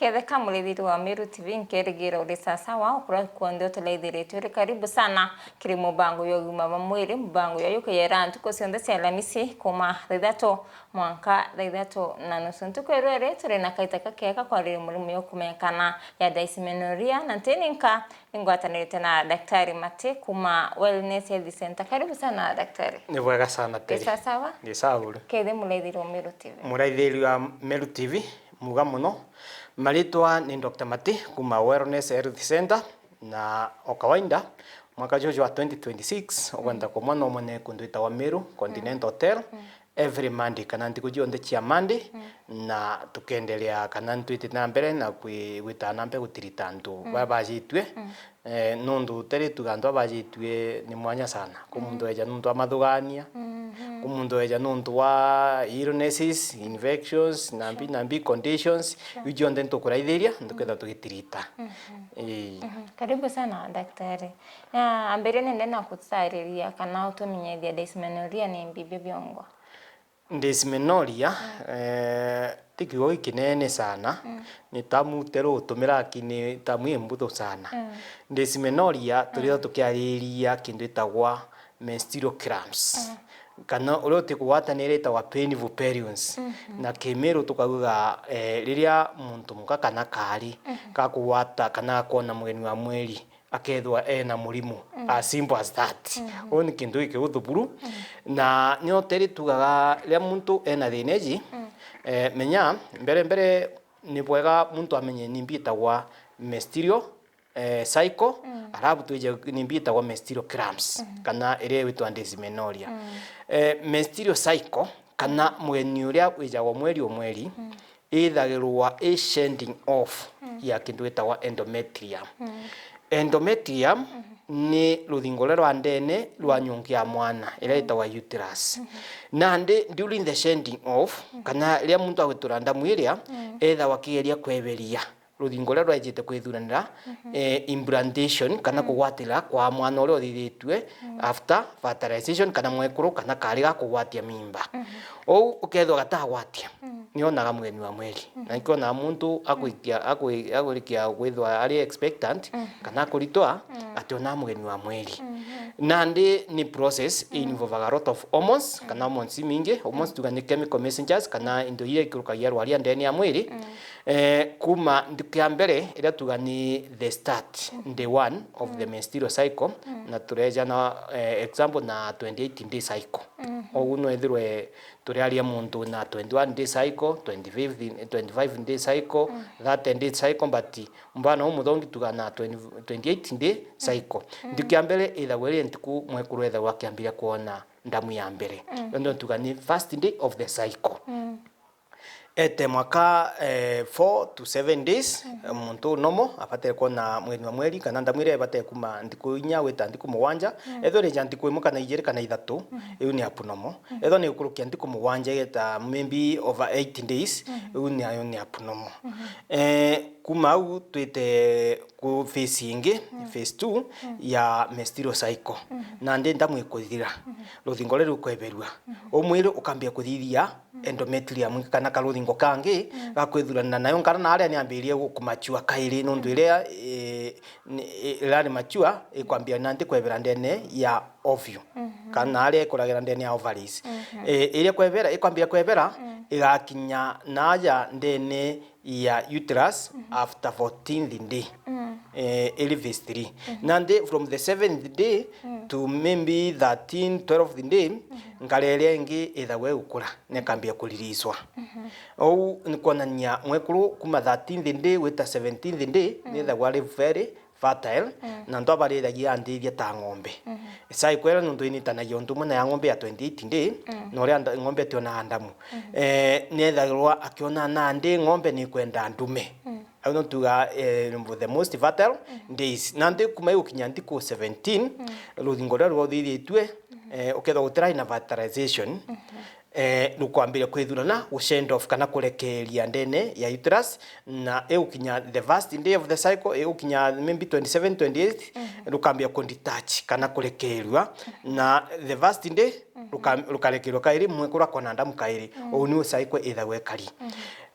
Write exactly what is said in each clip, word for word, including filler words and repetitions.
Ketheka murithiri wa Meru T V, nkerigira uri sasawa, o kuria kuonthe uturaithiritue, uri karibu sana kiri mubango ya ugima bwa mwiri, mubango ya yukayera ntuku cionthe cia Alamisi, kuma thaa ithatu mwanka thaa ithatu na nusu. Ntuku ya rwere turi na kaita kakega kwariri murimo ya kumenyekana ya dysmenorrhea, na ntininka ningwatanirite na Daktari Mati kuma Wellness Health Center. Karibu sana daktari. Ni bwega sana, Terry. Ndi sawa? Ndi sawa bure. Kethi muraithiri wa Meru T V. Muraithiri wa Meru T V, muga muno. Maritwa ni Doctor Mati kuma Wellness Health Center, na o kawaida mwaka juju wa twenty twenty-six, ugwenda kumwona umwe ni kundu itagwa Meru Continental Hotel. Every Monday kana ntuku cionthe cia Monday, na tukendelea kana ntwitite na mbere na kwi-, gwita na mbere gutirita antu baa bajitue. Eh, nundu teri tuga antu baa bajitue ni mwanya sana. Ku muntu eja nuntu wa mathugania, ku muntu eja nuntu wa illnesses, infections, na mbi, na mbi conditions, iu cionthe ntukuraithiria, ntukethira tugitirita. Ii. Karibu sana daktari. Na ambere nende na kutariria kana utumenyethia dysmenorrhea ni mbi bio biongo. Dysmenorrhea, eh, ti kiugo gikinene sana, ni tamu teru utumira, lakini tamu imbuthu sana. Dysmenorrhea, turia tukiariria kintu itagwa menstrual cramps. Kana uria utikugwatanira itagwa painful periods. Na kimiru tukauga, eh, riria muntu muka kana kari gakugwata kana gakwona mugeni wa mweri, akethwa ena murimu. As simple as that. Uu ni kintu gikiuthu buru. Na nio teri tugaga riria muntu ena thina iji, eh, menya mbere mbere ni bwega muntu amenye ni mbi itagwa menstrual, eh, cycle, alafu twije ni mbi itagwa menstrual cramps, kana iria igwitwa dysmenorrhea. Eh, menstrual cycle, kana mugeni uria wijagwa mweri o mweri, ithagirwa i shedding off ya kintu gitagwa endometrium. Endometrium ni ruthingo ruria rwa ndene rwa nyungu ya mwana, iria itagwa uterus. Nandi during the shedding off, kana riria muntu agwitura ndamu iria, ethagwa akigeria kweberia ruthingo ruria rwejite kwithuranira, eh, implantation, kana kugwatira kwa mwana uria uthithitue after fertilization, kana mwekuru, kana kari gakugwatia mimba. Ou ukethwa gatagwatia, nionaga mugeni wa mweri. Na nikio onaga muntu akwikia, akwi-, akurikia kwithwa ari expectant, kana akuritwa, ationaga mugeni wa mweri. Nandi ni process i involvaga a lot of hormones, kana hormones imingi, hormones tuga ni chemical messengers, kana into iria ikurukagia rwaria ndene ya mwiri. Eh, kuma ntuku ya mbere iria tuga ni the start, day one of the menstrual cycle, na tureja na, eh, example na twenty-eight day cycle. Ogu no ethirwe turiaria muntu na twenty-one day cycle, twenty-five, twenty-five day cycle, thirty day cycle, but mbana umuthongi tuga na twenty, twenty-eight day cycle. Ntuku ya mbere ithagwa iri ntuku mwekuru ethagwa akiambiria kwona ndamu ya mbere. Ndo tuga ni first day of the cycle. Ete mwaka, eh, four to seven days, eh, muntu nomo abatire kwona mugeni wa mweri, kana ndamu iria ibatire kuma ntuku inya gwita ntuku mugwanja. Ethwa ni ja ntuku imwe kana ijiri kana ithatu, iu ni abnormal. Ethwa ni gukurukia ntuku mugwanja igeta maybe over eight days, iu ni ayo ni abnormal. Eh, kuma au twite ku phase ingi, phase two ya menstrual cycle. Nandi ndamu ikuthira, ruthingo ruria rukweberua. U mwiri ukambia kuthithia endometrium kana karuthingo kangi ga kwithurana nayo nkara na aria niambirie gu-, kumachua kairi, nontu iria, eh, ni, i-, irari machua ikwambia nandi kwebera ndene ya ovule, kana aria ikuragira ndene ya ovaries. Eh, iria kwebera, ikwambia kwebera, igakinya naja ndene ya uterus after fourteenth day. Eh, iri phase three. Nandi from the seventh day, to maybe thirteen, twelfth day, ngara iria ingi ithagwa igukura, na ikambia kuririswa. Ou ni kwonania mwekuru kuma thirteenth day gwita seventeenth day, nithagwa ari very fertile, na antu abariragia anthithia ta ng'ombe. Cycle iria nontu inyitanagia untu umwe na ya ng'ombe ya twenty-eight day, na uria nda-, ng'ombe itionaga ndamu. Eh, nethagirwa akiona nandi ng'ombe ni ikwenda ndume. Au no tuga, eh, the most fertile days. Nandi kuma igukinya ntiku seventeen, ruthingo ruria ruthithitue, eh, ukethwa gutirai na fertilization, eh, rukwambiria kwithurana, gu send off kana kurekeeria ndene ya uterus, na igukinya the first day of the cycle, igukinya maybe twenty-seven, twenty-eight, rukambia ku detach kana kurekeerua, na the first day ruka-, rukarekeerua kairi, mwekuru akona ndamu kairi. Uu niu cycle ithagwa ikari.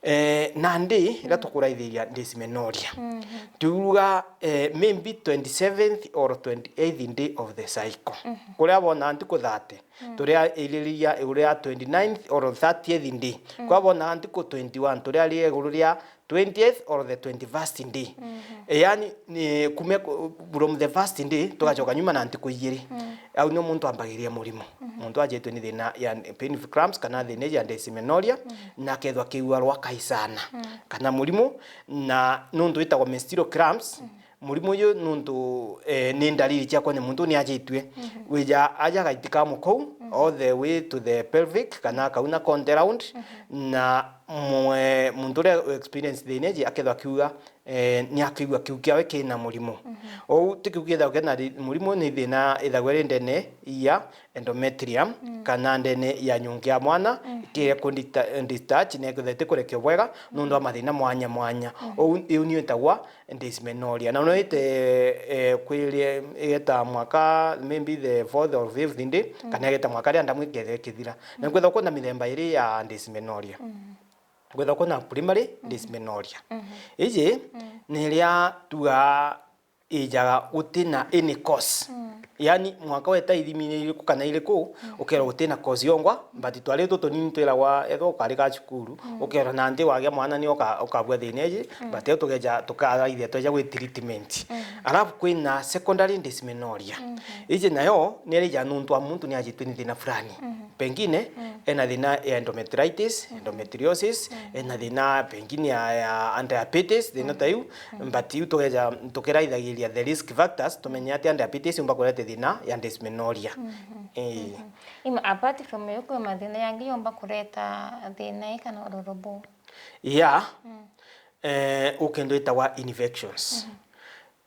Eh, nandi, iria tukuraithiria dysmenorrhea. Tuuga, eh, maybe twenty-seventh or twenty-eighth day of the cycle. Kuria bona ntiku thirty, turia iririria iguru ria twenty-ninth or thirtieth day. Kwa bona ntiku twenty-one, turia ri iguru ria twentieth or the twenty-first day. E, yani, ni kume ku-, from the first day, tugacoka nyuma na ntiku igiri. Au nio muntu ambagiria murimo. Muntu ajitwe ni thina ya pain of cramps kana thina ya dysmenorrhea, na akethwa akiigua rwaka sana. Kana murimo, na nuntu witagwa menstrual cramps, murimo uyu nuntu, eh, ni ndariri cia kwona muntu ni ajitue. Wija aja agaitika mukou all the way to the pelvic, kana akauna conte round, na mwe-, muntu uria u experience thina iji akethwa akiuga, eh, ni akigua kiu kiawe kina murimo. Ou ti kiu kithagwa kina ri-, murimo, ni thina ithagwa iri ndene ya endometrium, kana ndene ya nyungu ya mwana, ikire ku deta-, detach, na ikethwa itikurekio bwega nontu wa mathina mwanya mwanya. Ou, iu niyo itagwa dysmenorrhea. Na no ite, eh, kwirie igeta mwaka, maybe the fourth or fifth day, kana igeta mwaka ria ndamu ikethwa ikithira. Na kwithagwa kwina mithemba iri ya dysmenorrhea. Kwithagwa kwina primary dysmenorrhea. Iji ni iria tugaa ijaga gutina any cause. Yani, mwaka weta ithimine iriku kana iriku, ukerwa gutina cause yongwa, but twari tu tunini twiragwa, ethwa ukari ga cukuru, ukerwa nandi wagia mwana ni uka-, ukabua thina iji, but eu tugeja, tukaraithia tweja gwi treatment. Alafu kwina secondary dysmenorrhea. Iji nayo ni iria ija nuntu wa muntu ni ajitwe ni thina fulani. Pengine ena thina ya endometritis, endometriosis, ena thina pengine ya, ya diabetes, thina ta iu, but iu tugeja, tukiraithagiria the risk factors, tumenye atia diabetes yumba kureta thina ya dysmenorrhea. Ii. Ima, apart from iu, kwi mathina yangi yumba kureta thina ii kana ururu buu? Yeah. Eh, ukindu itagwa infections.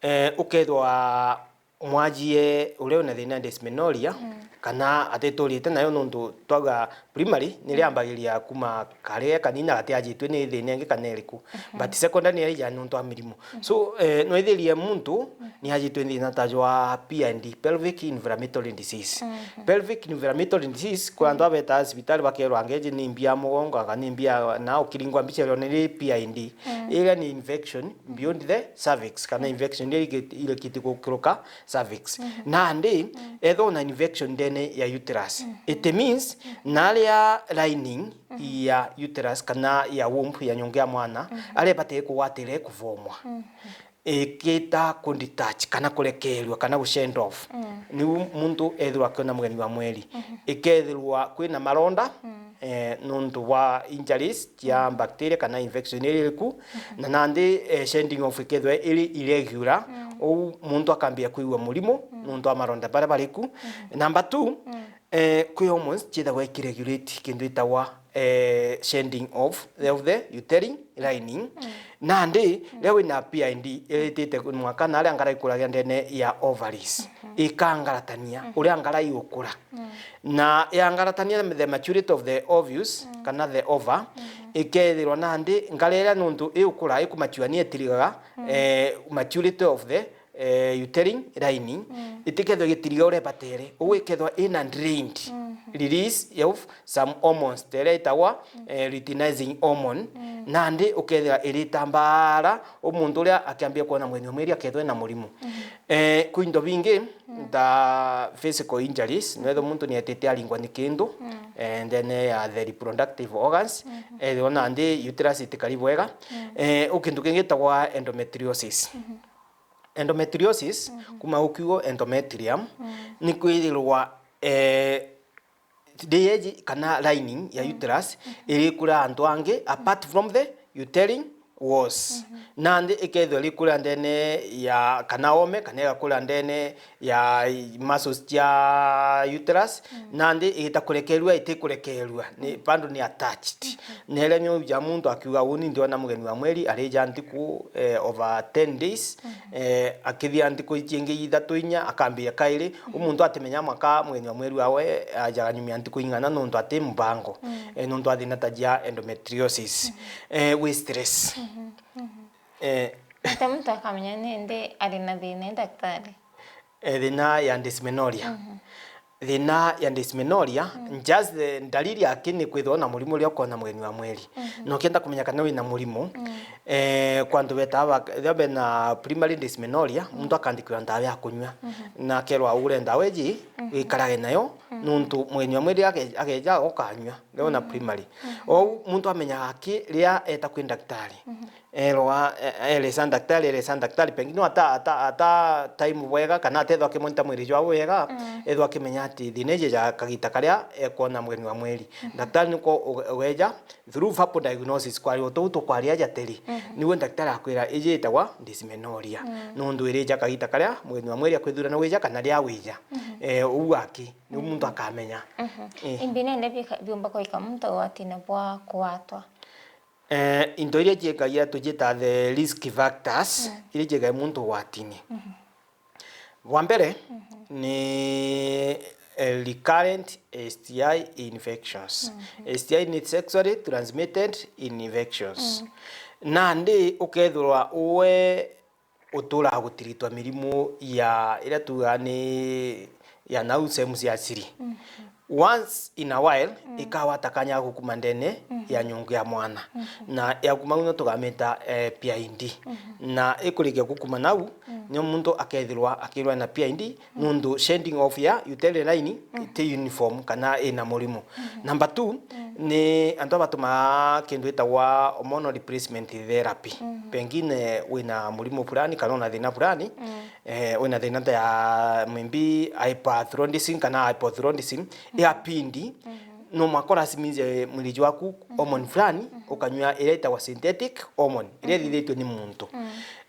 Eh, ukethwa mwajie uria wina thina ya dysmenorrhea, kana atiturite nayo, nontu twauga primary ni riambagiria kuma kare kanini na gatiajitwe ni thina ingi kana iriku. But secondary ni ija nontu wa mirimu. So, eh, no ithirie muntu ni ajitwe ni thina ta jwa P I D, pelvic inflammatory disease. Pelvic inflammatory disease, kwi antu abeta cibitari bakerwa ngeji ni mbia mugongo, kana ni mbia na ukiringwa mbica iriona ni P I D. Iria ni infection beyond the cervix, kana infection iria irikiti gukuruka cervix. Nandi, ethwa na infection ndene ya uterus, it means naria lining ya uterus kana ya womb ya nyongo ya mwana, aria ibatii kugwatira ikuvomwa. Ikita ku detach kana kurekerua kana gu send off. Niu muntu ethirwa akiona mugeni wa mweri. Ikethirwa kwina maronda, eh, nontu bwa injuries cia bacteria kana infection iria iriku, na nandi, eh, shedding off ikethirwa iri irregular, ou muntu akambia kwigua murimo nontu wa maronda baria bariku. Number two, eh, kwi hormones ciithagwa ikiregulate kintu itagwa, eh, shedding of, of the uterine lining. Nandi, riria wina P I D, iritite mwaka na aria ngara ikuragia ndene ya ovaries. Ikangaratania, uria ngara igukura. Na yangaratania the maturity of the ovules, kana the ova, ikethirwa nandi, ngara iria nontu igukura, ikumatuania itirigaga, eh, maturity of the, eh, uterine lining, itikethwa igitiriga uria ibatere. Uu ikethwa ina drained release of some hormones, ta iria itagwa, eh, luteinizing hormone, nandi ukethira iritambaara, u muntu uria akiambia kwona mugeni wa mweri akethwa ena murimu. Eh, kwi into bingi, ta physical injuries, nwethwa muntu nietite aringwa ni kindu, eh, ndene ya the reproductive organs, ethirwa nandi uterus itikari bwega. Eh, u kintu kingi gitagwa endometriosis. Endometriosis, kuma ukiugo endometrium, Ni kwithirwa, eh, rieji kana lining ya uterus irikura antu angi apart from the uterine walls. Nandi ikethirwa irikura ndene ya kana ome, kana igakura ndene ya muscles cia uterus, nandi igita kurekerua, itikurekerua, ni bado ni attached. Neria niuja muntu akiuga, "Uni ndiona mugeni wa mweri arija ntiku, eh, over ten days, eh, akithia ntiku ici ingi ithatu inya, akambiria kairi." U muntu atimenya mwaka mugeni wa mweri wawe ajaga nyuma ya ntiku ing'ana, nontu ati mbango, eh, nontu wa thina ta jia endometriosis, eh, wi stress. Eh, Ata muntu akamenya ni ndi ari na thina i, daktari? Eh, thina ya dysmenorrhea. Thina ya dysmenorrhea, just the ndariri yake ni kwithirwa na murimu uria ukona mugeni wa mweri. Na ukienda kumenya kana wina murimu, eh, kwa antu betaga ba-, riria bena primary dysmenorrhea, muntu akandikirwa ndawa ya kunyua. Na akerwa ugure ndawa iji, wikarage nayo, nontu mugeni wa mweri age-, ageja ukanyua, riria wina primary. Ou muntu amenyaga aki riria eta kwi daktari. Erwa, e-, eresa daktari, eresa daktari, pengine ata, ata, ata time bwega, kana atethwa akimonita mwiri jwawe bwega, ethwa akimenya ati thina iji ja kagita karia ekwona mugeni wa mweri. Daktari niko uge-, ugeja through verbal diagnosis, kwaria utu tukwaria jateri, niguo daktari akwira iji itagwa dysmenorrhea. Nontu irija kagita karia mugeni wa mweri akwithurana wija kana ria wija. Eh, uu aki, niu muntu akamenya. Eh. Imbi nende bika-, biumba kwika muntu ugwatine bwa kugwatwa? Eh, into iria ciikagia tujita the risk factors, iria ciikagia muntu ugwatini. Bwa mbere, ni, eh, recurrent S T I infections. S T I ni sexually transmitted infections. Nandi ukethirwa uwe uturaga gutiritwa mirimu ya, iria tuugaga ni ya nau sehemu cia siri. Once in a while, ikagwata kanya ga gukuma ndene ya nyungu ya mwana. Na ya kuma au no tugamita, eh, P I D. Na ikurikia gukuma nau, nio muntu akethirwa akirwa na P I D, nontu shedding of ya uterine line ti uniform kana ina murimu. Number two, ni antu abatumaa kindu itagwa hormonal replacement therapy. Pengine wina murimu fulani kana una thina fulani, eh, wina thina ta ya maybe hyperthyroidism kana hypothyroidism, ya pindi, no mwaka uracimize mwiri jwaku hormone fulani, ukanyua iria itagwa synthetic hormone, iria ithithitue ni muntu.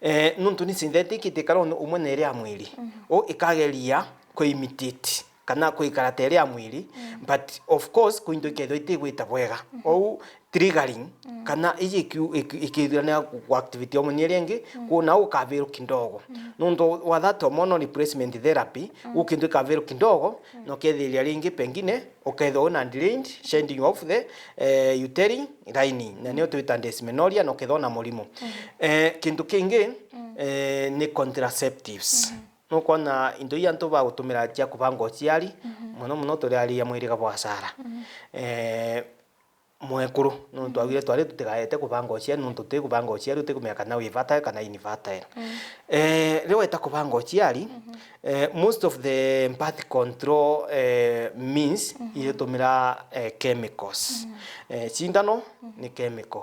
Eh, nontu ni synthetic, itikara umwe na iria ya mwiri. O ikageria ku imitate kana kwikara ta iria ya mwiri, but of course, kwi into ikethirwa itigwita bwega. Ou triggering, kana iji ikiu-, iki-, ikithirania ku-, ku activity hormone iria ingi, kwou nau ukaviru kidogo. Nontu wa that hormonal replacement therapy, u kintu ikaviru kidogo, na ukethiria ringi pengine, ukethirwa wina delayed shedding of the, eh, uterine lining, na nio twita dysmenorrhea, na ukethirwa na murimu. Eh, kintu kingi, eh, ni contraceptives. Nukwona into iria antu bagutumira cia kubanga uciari, mono mono turiariria mwiriga bwa Sarah. Eh, mwekuru, nontu augire twari tutigaete kubanga uciari, nontu tuti kubanga uciari utikumenya kana wi fertile kana infertile. Eh, riria weta kubanga uciari, eh, most of the birth control, eh, means iritumira, eh, chemicals. Eh, cindano ni chemical.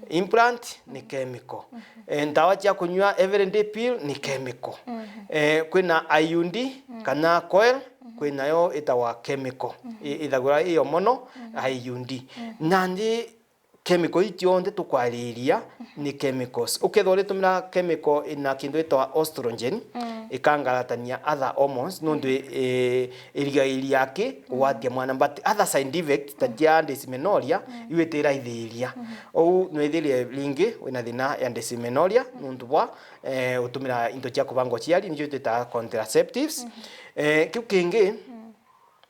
Implant ni chemical. Eh, ndawa cia kunyua everyday pill ni chemical. Eh, kwina I U D kana coil, kwinayo itagwa chemical. I-, ithagirwa iyo mono, I U D. Nandi chemical ii cionthe tukwariria ni chemicals. Ukethirwa uritumira chemical ina kintu itagwa estrogen, ikangaratania other hormones, nontu i-, i-, irigairia aki kugwatia mwana, but other side effect ta cia dysmenorrhea, iu itiraithiria. Ou nwithirie ringi wina thina ya dysmenorrhea nontu bwa, eh, utumira into cia kubanga uciari, nicio twitaga contraceptives. Eh, kiu kingi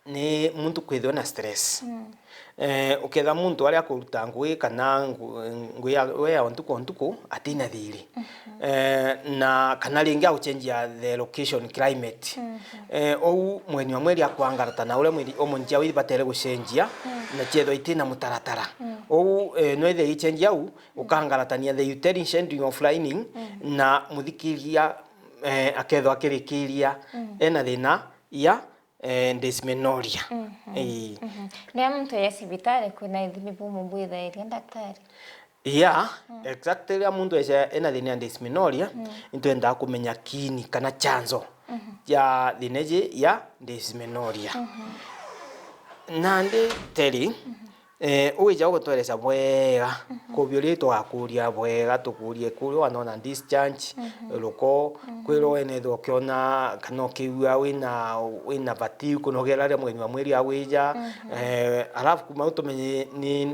ni muntu kwithirwa na stress. Eh, ukethira muntu aria akuruta ngugi kana ngu-, ngugi ya, we ya ntuku o ntuku atina thiri. Eh, na kana ringi agucenjia the location, climate. Eh, ou mugeni wa mweri akwangarata na uria mweri hormone ciawe ibatere gucenjia, na ciethwa itina mutaratara. Ou, eh, nwethira icenjia au, ukangaratania the uterine shedding of lining, na muthikiria, eh, akethwa akirikiria ena thina ya, eh, dysmenorrhea. Ii. Riria muntu e cibitari, kwina ithimi bumubwithairia, daktari? Yeah, exactly. Riria muntu eca ena thina ya dysmenorrhea, nitwendaa kumenya kiini kana chanzo ya thina iji ya dysmenorrhea. Nandi Teri, eh, wija ugutwereca bwega, kubiuria tugakuria bwega, tukurie kuria wanona discharge, ruko, kwirwo wene ethirwa ukiona kana ukiigua wina, wina fatigue, kunogera riria mugeni wa mwiri agwija, eh, alafu kuma utumenye ni,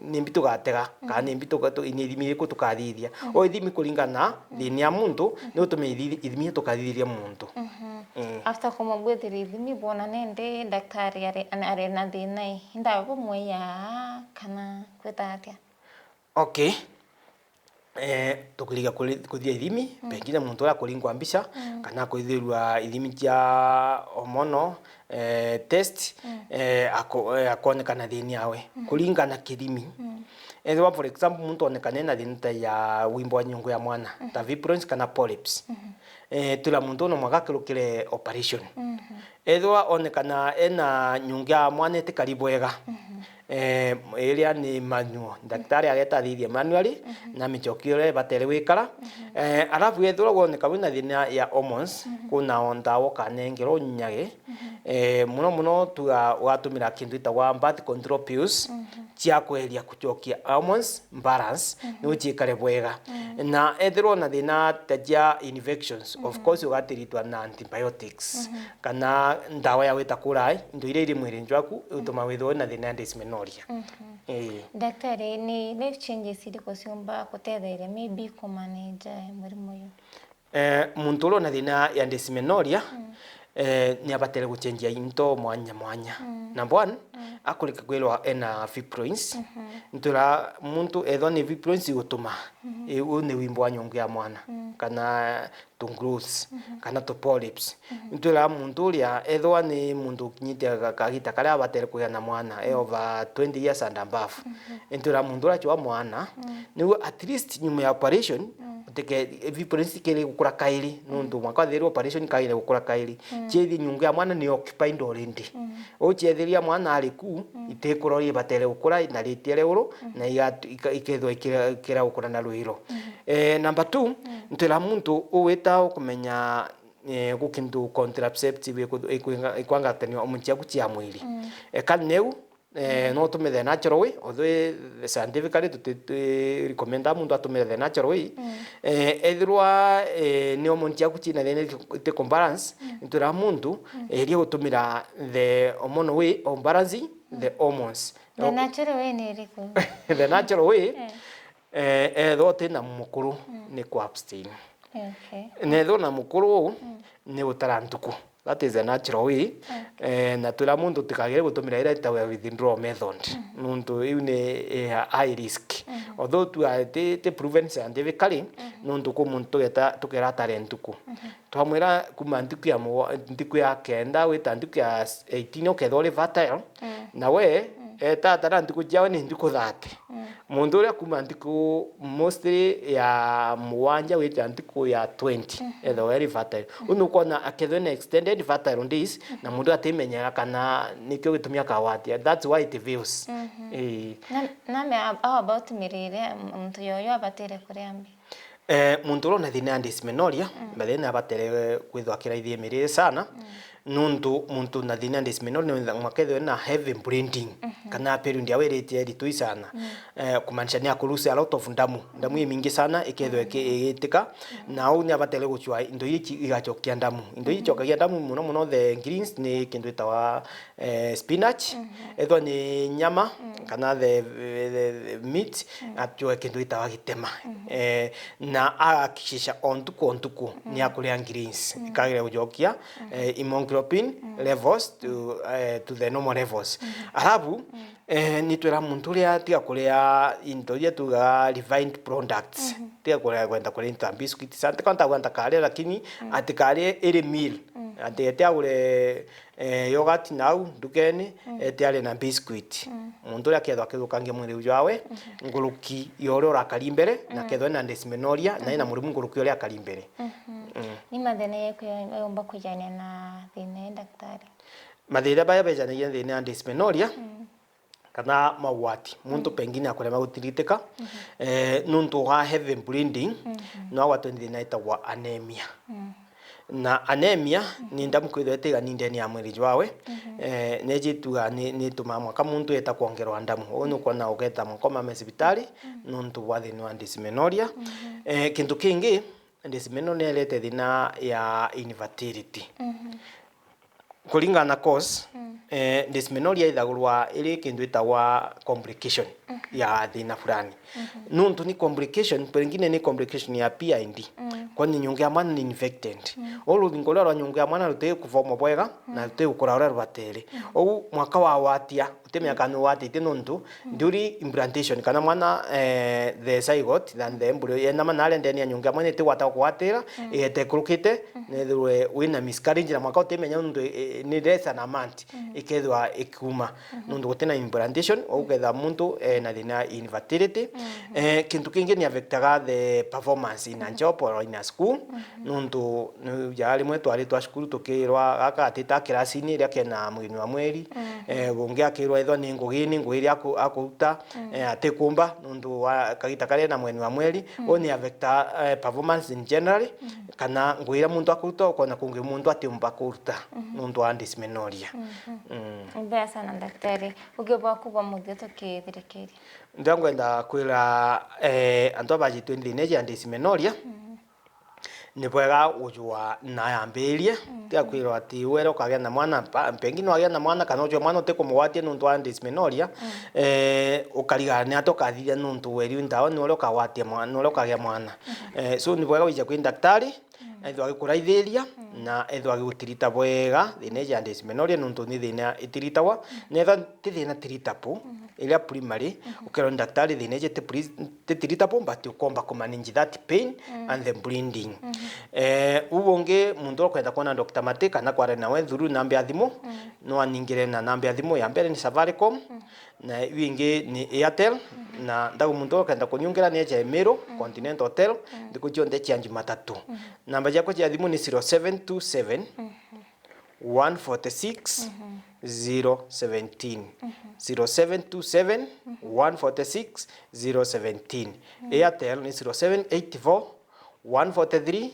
ni mbi tugatega, kana ni mbi tuga-, tu-, ni ithimi iriku tukathithia. O ithimi kuringana na thina ya muntu, ni utumenye ithi-, ithimi tukathithiria muntu. Mm. After kumugwithira ithimi, bwona nindi daktari ari, ari na thina i, i ndawa bumwia kana kwita atia? Okay. Eh, tukiriga kuri-, kuthia ithimi, pengine muntu uria akuringwa mbica, kana akwithirwa ithimi cia hormonal, eh, test, eh, ako-, eh, akonekana thini yawe. Kuringana kirimi. Ethirwa, for example, muntu onekana ena thina ta ya wimbo wa nyungu ya mwana, ta fibroids kana polyps. Eh, twira muntu no mwanka akirukire operation. Ethirwa onekana ena nyungu ya mwana itikari bwega, eh, iria ni manual. Daktari ageta athithie manually, na michokio iria ibatere gwikara. Eh, alafu ethirwa woneka wina thina ya hormones, kuna o ndawa ukanengerwa unyage. Eh, muno muno tuga ugatumira kintu itagwa birth control pills, cia kweria kuchokia hormones balance, niu ciikare bwega. Na ethirwa na thina ta cia infections, of course, ugatiritwa na antibiotics, kana ndawa ya gwita kurai into iria iri mwiri jwaku, utuma withirwa na thina ya dysmenorrhea. Ii. Daktari, ni life changes iriku ciumba gutetheria maybe kumanage murimo uyu? Eh, muntu uria una thina ya dysmenorrhea, eh, ni abatere gucenjia into mwanya mwanya. Number one, akurika kwirwa ena fibroids. Nitwira muntu ethwa ni fibroids igutuma, eh, u ni wimbo wa nyungu ya mwana, kana tu growths, kana tu polyps. Nitwira muntu uria ethwa ni muntu ukinyite ga-, kagita karia abatere kugia na mwana, e over twenty years and above. Nitwira muntu uria achwa mwana, niu at least nyuma ya operation, utike-, fibroids ikiri gukura kairi, nuntu mwanka wathirwa operation kaire gukura kairi. Chiethie nyungu ya mwana ni occupied already. Uchiethiria mwana ari ku, itikura uria ibatere gukura, na ritiere uru, na igatu-, ika-, ikethwa ikira, ikira gukura na rwiro. Eh, number two, nitwira muntu ugwita ukumenya, eh, gukintu contraceptive iku-, ikwinga-, ikwangatania hormone ciaku cia mwiri. Eka niu, eh, no utumire the natural way, although scientifically tuti-, twi recommenda muntu atumire the natural way. Eh, ethirwa, eh, ni hormone ciaku cina thina iti ku balance, nitwira muntu, eh, eria gutumira the hormonal way of balancing the hormones. The natural way ni iriku? The natural way, eh, ethwa utina mukuru, ni ku abstain. Okay. Na ethwa na mukuru, ni gutara ntuku. That is a natural way. Okay. Eh, na twira muntu utikagire gutumira iria itagwa withdrawal method. Nuntu iu ni, eh, high risk. Although tu, ah, ti, ti proven scientifically, nuntu kwi muntu tugeta, tukera atare ntuku. Twamwira kuma ntuku ya mugwa-, ntuku ya kenda gwita ntuku ya eighteen ukethwa uri fertile, na we, eh, tatara ntuku ciawe ni ntuku thirty. Muntu uria kuma ntuku mostly ya mugwanja gwikira ntuku ya twenty, ethagwa eri fertile. Uu nukwona akethwa ena extended fertile days, na muntu atimenyera kana nikio gitumi akagwatia. That's why it fails. Ii. Na, na me ab-, how about mirire, m-, muntu yoyo abatire kuria mbi? Eh, muntu uria una thina ya dysmenorrhea, mathina abatere kwithwa akiraithia mirire sana, nuntu muntu na thina ya dysmenorrhea ni mwanka ethwe na heavy bleeding, kana period yawe iritie iritui sana. Eh, kumaanisha ni aku lose a lot of ndamu. Ndamu imingi sana ikethwa iki-, igitika, na uu ni abatere gucua into ici igacokia ndamu. Into ici icokagia ndamu muno muno the greens ni kintu itawa eh, spinach, ethwa ni nyama, kana the, the, the meat, acue kintu gitawa gitema. Eh, na agakikisha o ntuku o ntuku ni akuria greens. Ikagire gucokia, eh, hemoglobin levels to, eh, to the normal levels. Alafu, eh, nitwira muntu uria tiga kuria into iria tugaga refined products. Tiga kuria kwenda kuria into biscuit. Sa, tiga kwenda kwenda karia, lakini atikarie iri meal. Ati eti agure eh, yogurt nau ndukene, eti ari na biscuit. Muntu uria akethwa akithukangia mwiri jwawe, nguruki ya uria urakari mbere, na akethwa ena dysmenorrhea, na ena murimu nguruki ya uria akari mbere. Mm. Ni mathina yeku yomba kujania na thina ya daktari? Mathina baya bejanagia na thina ya dysmenorrhea, mm, kana maugwati. Muntu pengine akurema gutiritika, eh, nuntu wa heavy bleeding, no agwatwe ni thina itagwa anemia. Na anemia ni ndamu kwithirwa itigani ndene ya mwiri jwawe, eh, neji ituga ni, ni itumaa mwaka muntu eta kwongerwa ndamu. Uu ni ukwona ugeta mwaka umame cibitari nuntu bwa thina wa dysmenorrhea. Eh, kintu kingi, dysmenorrhea ni irete thina ya infertility. Kuringana na cause, eh, dysmenorrhea ithagurwa iri kintu itagwa complication ya thina fulani. Nuntu ni complication, pengine ni complication ya P I D. Kwani nyungu ya mwana ni infected. Uu ruthingo ruria rwa nyungu ya mwana ruti kufoma bwega na ruti gukura uria rubatere. Uu mwaka wagwatia, utimenya kana ni ugwatite nuntu during implantation kana mwana, eh, the zygote, then the embryo yena mana aria ndene ya nyungu ya mwana itigwata kugwatira, igeta ikurukite, nethirwe wina miscarriage na mwaka utimenya nuntu, eh, ni less than a month, ikethirwa ikiuma. Nuntu gutina implantation, uu ukethira muntu ena thina ya infertility. Eh, kintu kingi ni affectaga the performance in a job or in a school. Nuntu ni ja rimwe twari twa cukuru tukirwa gaka gatita kirasini iria kena mugeni wa mweri. Eh, bungi akirwa ethwa ni ngugi, ni ngugi iria aku-, akuruta, eh, atikumba nuntu wa kagita karia ena mugeni wa mweri. Uu ni affecta, eh, performance in general, kana ngugi iria muntu akuruta ukona kungi muntu atiumba kuruta nuntu wa dysmenorrhea. Mm. Mbea sana daktari. Uge bwaku bwa muthia tukithirikiria. Ndio ngwenda kwira, eh, antu abajitwe ni thina iji ya dysmenorrhea, ni bwega gujua na yambirie, tiga kwirwa ati were ukagia na mwana, pa-, pengine wagia na mwana kana ujua mwana utikumugwatia nuntu wa dysmenorrhea, eh, ukarigara ni atia ukathithia nuntu weri ndawa ni uria ukagwatia mwa-, ni uria ukagia mwana. Eh, so ni bwega wije kwi daktari, ethwa agikuraithiria na ethwa agigutirita bwega thina iji ya dysmenorrhea, nuntu ni thina itiritagwa, na ethwa ti thina tiritable, iria primary, ukerwa ni daktari thina iji ti pri-, ti tiritable, but ukomba kumanage that pain and the bleeding. Eh, u bungi muntu uria ukwenda kwona Doctor Mati kana kwaria nawe through namba ya thimu, no aningire na namba ya thimu ya mbere ni Safaricom, na iu ingi ni Airtel, na ndagu muntu uria ukenda kunyungira ni eje Meru Continental Hotel, nthiku cionthe cia Jumatatu. Namba ciakwa cia thimu ni zero seven two seven, one forty six, zero seventeen. Zero seven two seven, one forty six, zero seventeen. Airtel ni zero seven eight four, one forty three,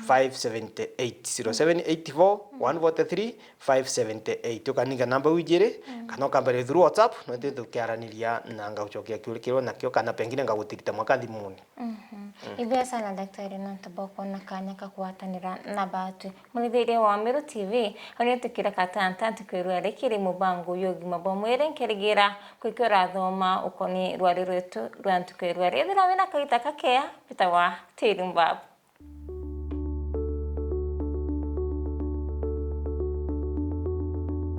five seventy eight. Zero seven eight four, one forty three, five seventy eight. Ukaninga namba iu ijiri, kana ukambere through WhatsApp, no itwi tukiaraniria na ngagucokia kiuria kiria nakio, kana pengine ngagutirita mwaka thimuni. Ibia sana daktari, nontu bwa kwona kanya ka kugwatanira na batwi. Murithiria wa Meru T V, au nio tukireka tanta ntuku ya rua rikiri mubango ya ugima bwa mwiri, nkirigira kwikio urathoma ukoni rwari rwetu rwa ntuku ya rua. Ethira wina kagita kakea, bitawa Tiri Mbabu.